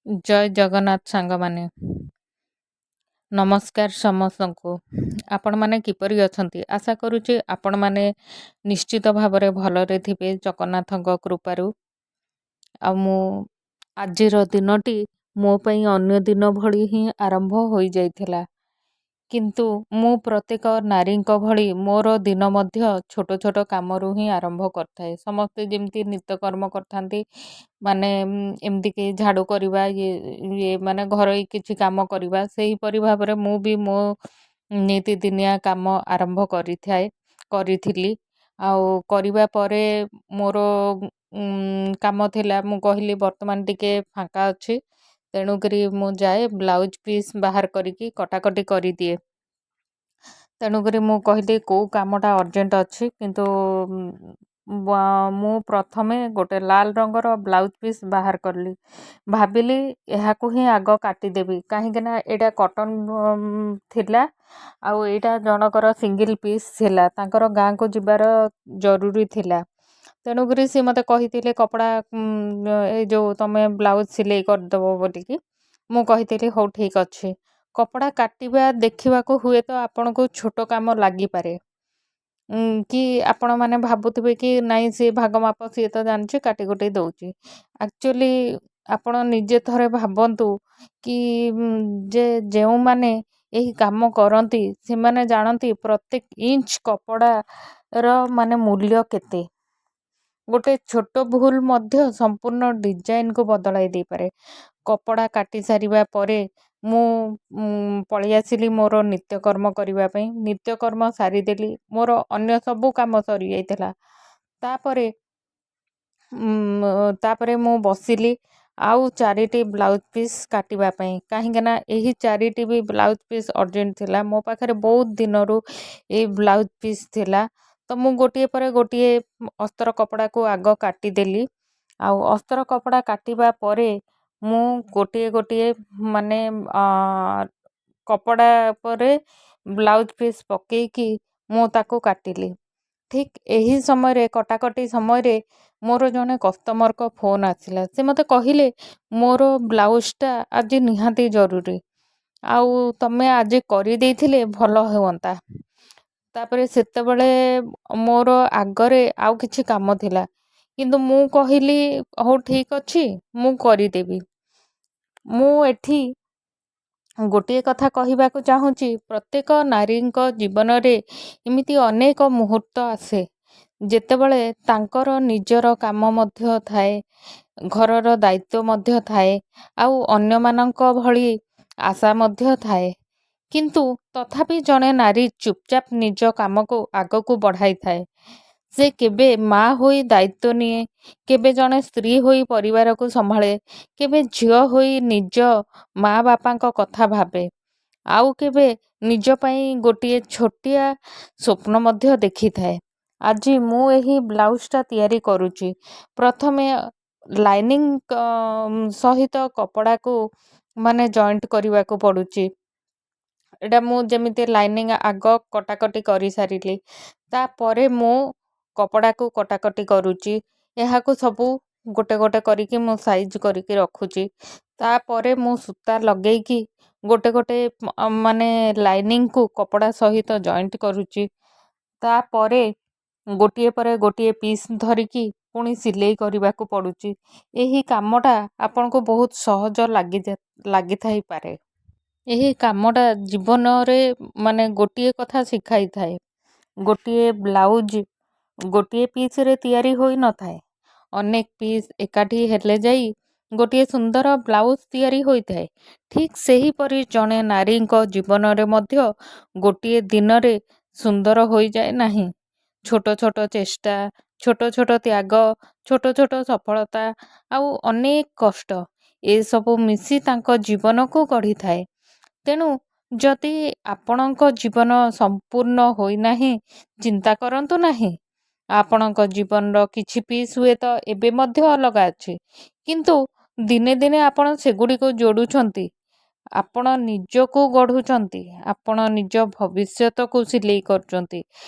ଜୟ ଜଗନ୍ନାଥ ସାଙ୍ଗମାନେ, ନମସ୍କାର ସମସ୍ତଙ୍କୁ। ଆପଣମାନେ କିପରି ଅଛନ୍ତି? ଆଶା କରୁଛି ଆପଣମାନେ ନିଶ୍ଚିତ ଭାବରେ ଭଲରେ ଥିବେ ଜଗନ୍ନାଥଙ୍କ କୃପାରୁ। ଆଉ ମୁଁ ଆଜିର ଦିନଟି ମୋ ପାଇଁ ଅନ୍ୟ ଦିନ ଭଳି ହିଁ ଆରମ୍ଭ ହୋଇଯାଇଥିଲା, କିନ୍ତୁ ମୁଁ ପ୍ରତ୍ୟେକ ନାରୀଙ୍କ ଭଳି ମୋର ଦିନ ମଧ୍ୟ ଛୋଟ ଛୋଟ କାମରୁ ହିଁ ଆରମ୍ଭ କରିଥାଏ। ସମସ୍ତେ ଯେମିତି ନିତ୍ୟକର୍ମ କରିଥାନ୍ତି, ମାନେ ଏମିତିକି ଝାଡ଼ୁ କରିବା, ଇଏ ମାନେ ଘରୋଇ କିଛି କାମ କରିବା, ସେହିପରି ଭାବରେ ମୁଁ ବି ମୋ ନିତିଦିନିଆ କାମ ଆରମ୍ଭ କରିଥାଏ, କରିଥିଲି। ଆଉ କରିବା ପରେ ମୋର କାମ ଥିଲା। ମୁଁ କହିଲି ବର୍ତ୍ତମାନ ଟିକେ ଫାଙ୍କା ଅଛି, ତେଣୁକରି ମୁଁ ଯାଏ ବ୍ଲାଉଜ୍ ପିସ୍ ବାହାର କରିକି କଟାକଟି କରିଦିଏ। ତେଣୁକରି ମୁଁ କହିଲି କେଉଁ କାମଟା ଅର୍ଜେଣ୍ଟ ଅଛି, କିନ୍ତୁ ମୁଁ ପ୍ରଥମେ ଗୋଟେ ଲାଲ ରଙ୍ଗର ବ୍ଲାଉଜ୍ ପିସ୍ ବାହାର କଲି। ଭାବିଲି ଏହାକୁ ହିଁ ଆଗ କାଟିଦେବି, କାହିଁକିନା ଏଇଟା କଟନ୍ ଥିଲା ଆଉ ଏଇଟା ଜଣଙ୍କର ସିଙ୍ଗିଲ୍ ପିସ୍ ଥିଲା। ତାଙ୍କର ଗାଁକୁ ଯିବାର ଜରୁରୀ ଥିଲା, ତେଣୁକରି ସେ ମୋତେ କହିଥିଲେ କପଡ଼ା ଏ ଯେଉଁ ତୁମେ ବ୍ଲାଉଜ୍ ସିଲେଇ କରିଦେବ ବୋଲିକି। ମୁଁ କହିଥିଲି ହଉ ଠିକ୍ ଅଛି। କପଡ଼ା କାଟିବା ଦେଖିବାକୁ ହୁଏତ ଆପଣଙ୍କୁ ଛୋଟ କାମ ଲାଗିପାରେ କି ଆପଣମାନେ ଭାବୁଥିବେ କି ନାଇଁ, ସିଏ ଭାଗ ମାପ ସିଏ ତ ଜାଣିଛି, କାଟି କୁଟି ଦେଉଛି। ଆକ୍ଚୁଆଲି ଆପଣ ନିଜେ ଥରେ ଭାବନ୍ତୁ କି ଯେ ଯେଉଁମାନେ ଏହି କାମ କରନ୍ତି ସେମାନେ ଜାଣନ୍ତି ପ୍ରତ୍ୟେକ ଇଞ୍ଚ କପଡ଼ାର ମାନେ ମୂଲ୍ୟ କେତେ। ଗୋଟେ ଛୋଟ ଭୁଲ ମଧ୍ୟ ସମ୍ପୂର୍ଣ୍ଣ ଡିଜାଇନକୁ ବଦଳାଇ ଦେଇପାରେ। କପଡ଼ା କାଟି ସାରିବା ପରେ ମୁଁ ପଳେଇ ଆସିଲି ମୋର ନିତ୍ୟକର୍ମ କରିବା ପାଇଁ। ନିତ୍ୟକର୍ମ ସାରିଦେଲି, ମୋର ଅନ୍ୟ ସବୁ କାମ ସରିଯାଇଥିଲା। ତାପରେ ମୁଁ ବସିଲି ଆଉ ଚାରିଟି ବ୍ଲାଉଜ୍ ପିସ୍ କାଟିବା ପାଇଁ, କାହିଁକିନା ଏହି ଚାରିଟି ବି ବ୍ଲାଉଜ୍ ପିସ୍ ଅର୍ଜେଣ୍ଟ ଥିଲା। ମୋ ପାଖରେ ବହୁତ ଦିନରୁ ଏଇ ବ୍ଲାଉଜ୍ ପିସ୍ ଥିଲା, ତ ମୁଁ ଗୋଟିଏ ପରେ ଗୋଟିଏ ଅସ୍ତର କପଡ଼ାକୁ ଆଗ କାଟିଦେଲି। ଆଉ ଅସ୍ତର କପଡ଼ା କାଟିବା ପରେ ମୁଁ ଗୋଟିଏ ଗୋଟିଏ ମାନେ କପଡ଼ା ଉପରେ ବ୍ଲାଉଜ୍ ପିସ୍ ପକେଇକି ମୁଁ ତାକୁ କାଟିଲି। ଠିକ୍ ଏହି ସମୟରେ, କଟାକଟି ସମୟରେ ମୋର ଜଣେ କଷ୍ଟମର୍ଙ୍କ ଫୋନ୍ ଆସିଲା। ସେ ମୋତେ କହିଲେ ମୋର ବ୍ଲାଉଜ୍ଟା ଆଜି ନିହାତି ଜରୁରୀ, ଆଉ ତମେ ଆଜି କରିଦେଇଥିଲେ ଭଲ ହୁଅନ୍ତା। ତାପରେ ସେତେବେଳେ ମୋର ଆଗରେ ଆଉ କିଛି କାମ ଥିଲା, କିନ୍ତୁ ମୁଁ କହିଲି ହଉ ଠିକ୍ ଅଛି, ମୁଁ କରିଦେବି। ମୁଁ ଏଠି ଗୋଟିଏ କଥା କହିବାକୁ ଚାହୁଁଛି। ପ୍ରତ୍ୟେକ ନାରୀଙ୍କ ଜୀବନରେ ଏମିତି ଅନେକ ମୁହୂର୍ତ୍ତ ଆସେ ଯେତେବେଳେ ତାଙ୍କର ନିଜର କାମ ମଧ୍ୟ ଥାଏ, ଘରର ଦାୟିତ୍ୱ ମଧ୍ୟ ଥାଏ, ଆଉ ଅନ୍ୟମାନଙ୍କ ଭଳି ଆଶା ମଧ୍ୟ ଥାଏ। କିନ୍ତୁ ତଥାପି ଜଣେ ନାରୀ ଚୁପଚାପ ନିଜ କାମକୁ ଆଗକୁ ବଢ଼ାଇଥାଏ। ସେ କେବେ ମା ହୋଇ ଦାୟିତ୍ୱ ନିଏ, କେବେ ଜଣେ ସ୍ତ୍ରୀ ହୋଇ ପରିବାରକୁ ସମ୍ଭାଳେ, କେବେ ଝିଅ ହୋଇ ନିଜ ମା ବାପାଙ୍କ କଥା ଭାବେ, ଆଉ କେବେ ନିଜ ପାଇଁ ଗୋଟିଏ ଛୋଟିଆ ସ୍ୱପ୍ନ ମଧ୍ୟ ଦେଖିଥାଏ। ଆଜି ମୁଁ ଏହି ବ୍ଲାଉଜ୍ଟା ତିଆରି କରୁଛି। ପ୍ରଥମେ ଲାଇନିଂ ସହିତ କପଡ଼ାକୁ ମାନେ ଜଏଣ୍ଟ କରିବାକୁ ପଡ଼ୁଛି। ଏଇଟା ମୁଁ ଯେମିତି ଲାଇନିଂ ଆଗ କଟାକଟି କରିସାରିଲି, ତାପରେ ମୁଁ କପଡ଼ାକୁ କଟାକଟି କରୁଛି। ଏହାକୁ ସବୁ ଗୋଟେ ଗୋଟେ କରିକି ମୁଁ ସାଇଜ୍ କରିକି ରଖୁଛି। ତାପରେ ମୁଁ ସୂତା ଲଗେଇକି ଗୋଟେ ଗୋଟେ ମାନେ ଲାଇନିଂକୁ କପଡ଼ା ସହିତ ଜଏଣ୍ଟ କରୁଛି। ତାପରେ ଗୋଟିଏ ପରେ ଗୋଟିଏ ପିସ୍ ଧରିକି ପୁଣି ସିଲେଇ କରିବାକୁ ପଡ଼ୁଛି। ଏହି କାମଟା ଆପଣଙ୍କୁ ବହୁତ ସହଜ ଲାଗିଥାଇପାରେ। ଏହି କାମଟା ଜୀବନରେ ମାନେ ଗୋଟିଏ କଥା ଶିଖାଇଥାଏ। ଗୋଟିଏ ବ୍ଲାଉଜ୍ ଗୋଟିଏ ପିସ୍ରେ ତିଆରି ହୋଇନଥାଏ। ଅନେକ ପିସ୍ ଏକାଠି ହେଲେ ଯାଇ ଗୋଟିଏ ସୁନ୍ଦର ବ୍ଲାଉଜ୍ ତିଆରି ହୋଇଥାଏ। ଠିକ୍ ସେହିପରି ଜଣେ ନାରୀଙ୍କ ଜୀବନରେ ମଧ୍ୟ ଗୋଟିଏ ଦିନରେ ସୁନ୍ଦର ହୋଇଯାଏ ନାହିଁ। ଛୋଟ ଛୋଟ ଚେଷ୍ଟା, ଛୋଟ ଛୋଟ ତ୍ୟାଗ, ଛୋଟ ଛୋଟ ସଫଳତା ଆଉ ଅନେକ କଷ୍ଟ, ଏସବୁ ମିଶି ତାଙ୍କ ଜୀବନକୁ ଗଢ଼ିଥାଏ। ତେଣୁ ଯଦି ଆପଣଙ୍କ ଜୀବନ ସମ୍ପୂର୍ଣ୍ଣ ହୋଇନାହିଁ, ଚିନ୍ତା କରନ୍ତୁ ନାହିଁ। ଆପଣଙ୍କ ଜୀବନର କିଛି ପିସ୍ ହୁଏତ ଏବେ ମଧ୍ୟ ଅଲଗା ଅଛି, କିନ୍ତୁ ଦିନେ ଦିନେ ଆପଣ ସେଗୁଡ଼ିକୁ ଯୋଡ଼ୁଛନ୍ତି, ଆପଣ ନିଜକୁ ଗଢ଼ୁଛନ୍ତି, ଆପଣ ନିଜ ଭବିଷ୍ୟତକୁ ସିଲେଇ କରୁଛନ୍ତି,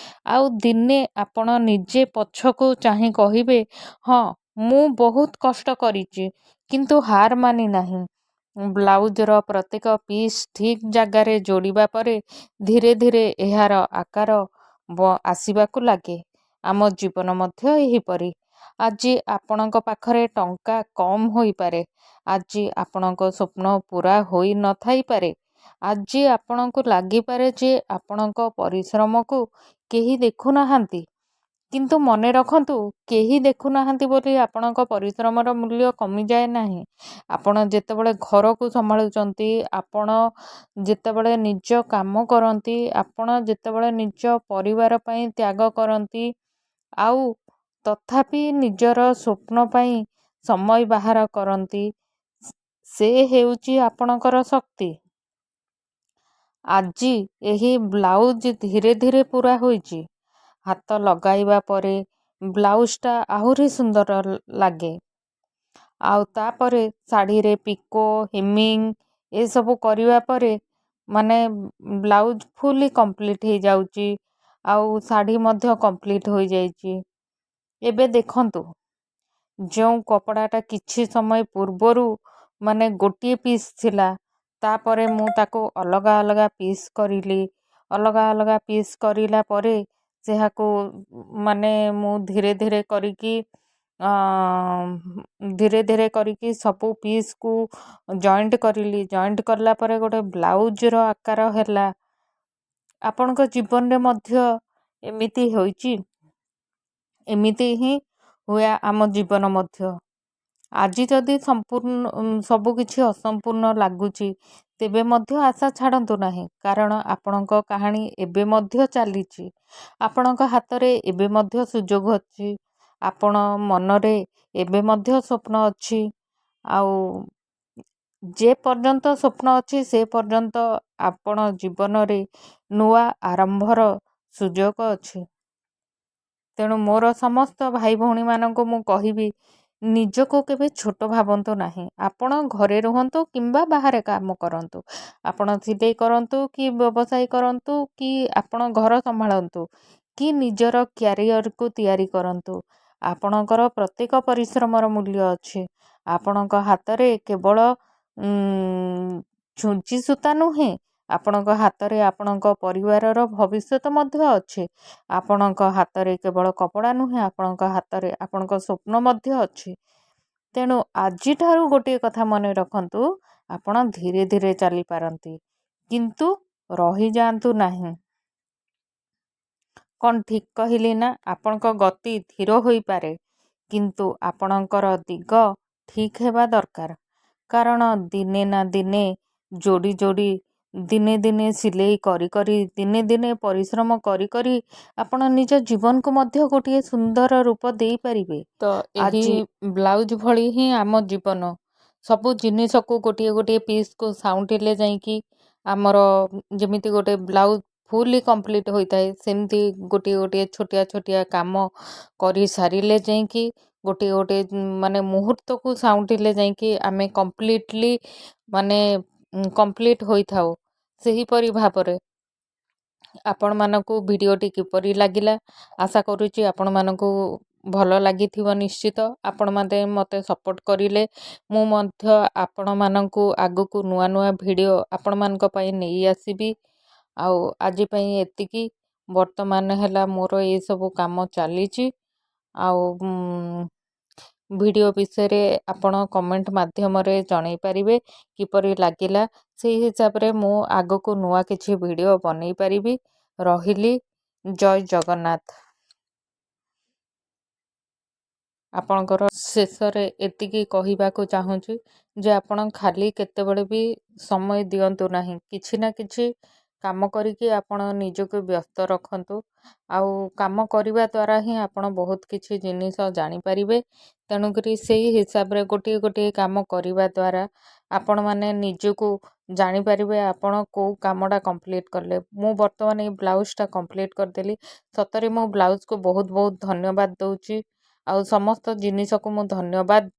ଆଉ ଦିନେ ଆପଣ ନିଜେ ପଛକୁ ଚାହିଁ କହିବେ, ହଁ, ମୁଁ ବହୁତ କଷ୍ଟ କରିଛି କିନ୍ତୁ ହାର ମାନି ନାହିଁ। ବ୍ଲାଉଜ୍ର ପ୍ରତ୍ୟେକ ପିସ୍ ଠିକ୍ ଜାଗାରେ ଯୋଡ଼ିବା ପରେ ଧୀରେ ଧୀରେ ଏହାର ଆକାର ଆସିବାକୁ ଲାଗେ। ଆମ ଜୀବନ ମଧ୍ୟ ଏହିପରି। ଆଜି ଆପଣଙ୍କ ପାଖରେ ଟଙ୍କା କମ୍ ହୋଇପାରେ, ଆଜି ଆପଣଙ୍କ ସ୍ୱପ୍ନ ପୂରା ହୋଇନଥାଇପାରେ, ଆଜି ଆପଣଙ୍କୁ ଲାଗିପାରେ ଯେ ଆପଣଙ୍କ ପରିଶ୍ରମକୁ କେହି ଦେଖୁନାହାନ୍ତି। କିନ୍ତୁ ମନେ ରଖନ୍ତୁ, କେହି ଦେଖୁନାହାନ୍ତି ବୋଲି ଆପଣଙ୍କ ପରିଶ୍ରମର ମୂଲ୍ୟ କମିଯାଏ ନାହିଁ। ଆପଣ ଯେତେବେଳେ ଘରକୁ ସମ୍ଭାଳୁଛନ୍ତି, ଆପଣ ଯେତେବେଳେ ନିଜ କାମ କରନ୍ତି, ଆପଣ ଯେତେବେଳେ ନିଜ ପରିବାର ପାଇଁ ତ୍ୟାଗ କରନ୍ତି ଆଉ ତଥାପି ନିଜର ସ୍ୱପ୍ନ ପାଇଁ ସମୟ ବାହାର କରନ୍ତି, ସେ ହେଉଛି ଆପଣଙ୍କର ଶକ୍ତି। ଆଜି ଏହି ବ୍ଲାଉଜ୍ ଧୀରେ ଧୀରେ ପୂରା ହୋଇଛି। ହାତ ଲଗାଇବା ପରେ ବ୍ଲାଉଜ୍ଟା ଆହୁରି ସୁନ୍ଦର ଲାଗେ। ଆଉ ତାପରେ ଶାଢ଼ୀରେ ପିକୋ, ହେମିଂ ଏସବୁ କରିବା ପରେ ମାନେ ବ୍ଲାଉଜ୍ ଫୁଲି କମ୍ପ୍ଲିଟ୍ ହେଇଯାଉଛି ଆଉ ଶାଢ଼ୀ ମଧ୍ୟ କମ୍ପ୍ଲିଟ୍ ହୋଇଯାଇଛି। ଏବେ ଦେଖନ୍ତୁ, ଯେଉଁ କପଡ଼ାଟା କିଛି ସମୟ ପୂର୍ବରୁ ମାନେ ଗୋଟିଏ ପିସ୍ ଥିଲା, ତାପରେ ମୁଁ ତାକୁ ଅଲଗା ଅଲଗା ପିସ୍ କରିଲି। ଅଲଗା ଅଲଗା ପିସ୍ କରିଲା ପରେ ସେହାକୁ ମାନେ ମୁଁ ଧୀରେ ଧୀରେ କରିକି ସବୁ ପିସ୍କୁ ଜଏଣ୍ଟ କରିଲି। ଜଏଣ୍ଟ କଲା ପରେ ଗୋଟେ ବ୍ଲାଉଜ୍ର ଆକାର ହେଲା। ଆପଣଙ୍କ ଜୀବନରେ ମଧ୍ୟ ଏମିତି ହୋଇଛି। ଏମିତି ହିଁ ହୁଏ ଆମ ଜୀବନ ମଧ୍ୟ। ଆଜି ଯଦି ସମ୍ପୂର୍ଣ୍ଣ ସବୁକିଛି ଅସମ୍ପୂର୍ଣ୍ଣ ଲାଗୁଛି, ତେବେ ମଧ୍ୟ ଆଶା ଛାଡ଼ନ୍ତୁ ନାହିଁ, କାରଣ ଆପଣଙ୍କ କାହାଣୀ ଏବେ ମଧ୍ୟ ଚାଲିଛି। ଆପଣଙ୍କ ହାତରେ ଏବେ ମଧ୍ୟ ସୁଯୋଗ ଅଛି। ଆପଣ ମନରେ ଏବେ ମଧ୍ୟ ସ୍ୱପ୍ନ ଅଛି। ଆଉ ଯେ ପର୍ଯ୍ୟନ୍ତ ସ୍ୱପ୍ନ ଅଛି, ସେ ପର୍ଯ୍ୟନ୍ତ ଆପଣ ଜୀବନରେ ନୂଆ ଆରମ୍ଭର ସୁଯୋଗ ଅଛି। ତେଣୁ ମୋର ସମସ୍ତ ଭାଇ ଭଉଣୀମାନଙ୍କୁ ମୁଁ କହିବି, ନିଜକୁ କେବେ ଛୋଟ ଭାବନ୍ତୁ ନାହିଁ। ଆପଣ ଘରେ ରୁହନ୍ତୁ କିମ୍ବା ବାହାରେ କାମ କରନ୍ତୁ, ଆପଣ ସିଲେଇ କରନ୍ତୁ କି ବ୍ୟବସାୟ କରନ୍ତୁ, କି ଆପଣ ଘର ସମ୍ଭାଳନ୍ତୁ କି ନିଜର କ୍ୟାରିଅରକୁ ତିଆରି କରନ୍ତୁ, ଆପଣଙ୍କର ପ୍ରତ୍ୟେକ ପରିଶ୍ରମର ମୂଲ୍ୟ ଅଛି। ଆପଣଙ୍କ ହାତରେ କେବଳ ଛୁଞ୍ଚି ସୂତା ନୁହେଁ, ଆପଣଙ୍କ ହାତରେ ଆପଣଙ୍କ ପରିବାରର ଭବିଷ୍ୟତ ମଧ୍ୟ ଅଛି। ଆପଣଙ୍କ ହାତରେ କେବଳ କପଡ଼ା ନୁହେଁ, ଆପଣଙ୍କ ହାତରେ ଆପଣଙ୍କ ସ୍ୱପ୍ନ ମଧ୍ୟ ଅଛି। ତେଣୁ ଆଜିଠାରୁ ଗୋଟିଏ କଥା ମନେ ରଖନ୍ତୁ, ଆପଣ ଧୀରେ ଧୀରେ ଚାଲିପାରନ୍ତି, କିନ୍ତୁ ରହିଯାଆନ୍ତୁ ନାହିଁ। କ'ଣ ଠିକ୍ କହିଲି ନା? ଆପଣଙ୍କ ଗତି ଧୀର ହୋଇପାରେ, କିନ୍ତୁ ଆପଣଙ୍କର ଦିଗ ଠିକ୍ ହେବା ଦରକାର। କାରଣ ଦିନେ ନା ଦିନେ ଯୋଡ଼ି ଯୋଡ଼ି, ଦିନେ ଦିନେ ସିଲେଇ କରି କରି, ଦିନେ ଦିନେ ପରିଶ୍ରମ କରି କରି ଆପଣ ନିଜ ଜୀବନକୁ ମଧ୍ୟ ଗୋଟିଏ ସୁନ୍ଦର ରୂପ ଦେଇପାରିବେ। ତ ଏହି ଆଜି ବ୍ଲାଉଜ୍ ଭଳି ହିଁ ଆମ ଜୀବନ। ସବୁ ଜିନିଷକୁ ଗୋଟିଏ ଗୋଟିଏ ପିସ୍କୁ ସାଉଁଟିଲେ ଯାଇକି ଆମର ଯେମିତି ଗୋଟେ ବ୍ଲାଉଜ୍ ଫୁଲି କମ୍ପ୍ଲିଟ୍ ହୋଇଥାଏ, ସେମିତି ଗୋଟିଏ ଗୋଟିଏ ଛୋଟିଆ ଛୋଟିଆ କାମ କରିସାରିଲେ ଯାଇକି, ଗୋଟିଏ ଗୋଟିଏ ମାନେ ମୁହୂର୍ତ୍ତକୁ ସାଉଁଟିଲେ ଯାଇକି ଆମେ କମ୍ପ୍ଲିଟଲି ମାନେ କମ୍ପ୍ଲିଟ୍ ହୋଇଥାଉ। ସେହିପରି ଭାବରେ ଆପଣମାନଙ୍କୁ ଭିଡ଼ିଓଟି କିପରି ଲାଗିଲା? ଆଶା କରୁଛି ଆପଣମାନଙ୍କୁ ଭଲ ଲାଗିଥିବ ନିଶ୍ଚିତ। ଆପଣମାନେ ମୋତେ ସପୋର୍ଟ କରିଲେ ମୁଁ ମଧ୍ୟ ଆପଣମାନଙ୍କୁ ଆଗକୁ ନୂଆ ନୂଆ ଭିଡ଼ିଓ ଆପଣମାନଙ୍କ ପାଇଁ ନେଇ ଆସିବି। ଆଉ ଆଜି ପାଇଁ ଏତିକି। ବର୍ତ୍ତମାନ ହେଲା ମୋର ଏସବୁ କାମ ଚାଲିଛି। ଆଉ ଭିଡ଼ିଓ ବିଷୟରେ ଆପଣ କମେଣ୍ଟ ମାଧ୍ୟମରେ ଜଣାଇ ପାରିବେ କିପରି ଲାଗିଲା। ସେଇ ହିସାବରେ ମୁଁ ଆଗକୁ ନୂଆ କିଛି ଭିଡ଼ିଓ ବନେଇ ପାରିବି। ରହିଲି, ଜୟ ଜଗନ୍ନାଥ। ଆପଣଙ୍କର ଶେଷରେ ଏତିକି କହିବାକୁ ଚାହୁଁଛି ଯେ ଆପଣ ଖାଲି କେତେବେଳେ ବି ସମୟ ଦିଅନ୍ତୁ ନାହିଁ। କିଛି ନା କିଛି କାମ କରିକି ଆପଣ ନିଜକୁ ବ୍ୟସ୍ତ ରଖନ୍ତୁ। ଆଉ କାମ କରିବା ଦ୍ୱାରା ହିଁ ଆପଣ ବହୁତ କିଛି ଜିନିଷ ଜାଣିପାରିବେ। ତେଣୁକରି ସେଇ ହିସାବରେ ଗୋଟିଏ ଗୋଟିଏ କାମ କରିବା ଦ୍ୱାରା ଆପଣମାନେ ନିଜକୁ ଜାଣିପାରିବେ ଆପଣ କେଉଁ କାମଟା କମ୍ପ୍ଲିଟ୍ କଲେ। ମୁଁ ବର୍ତ୍ତମାନ ଏଇ ବ୍ଲାଉଜ୍ଟା କମ୍ପ୍ଲିଟ୍ କରିଦେଲି। ସତରେ ମୁଁ ବ୍ଲାଉଜ୍କୁ ବହୁତ ବହୁତ ଧନ୍ୟବାଦ ଦେଉଛି ଆଉ ସମସ୍ତ ଜିନିଷକୁ ମୁଁ ଧନ୍ୟବାଦ।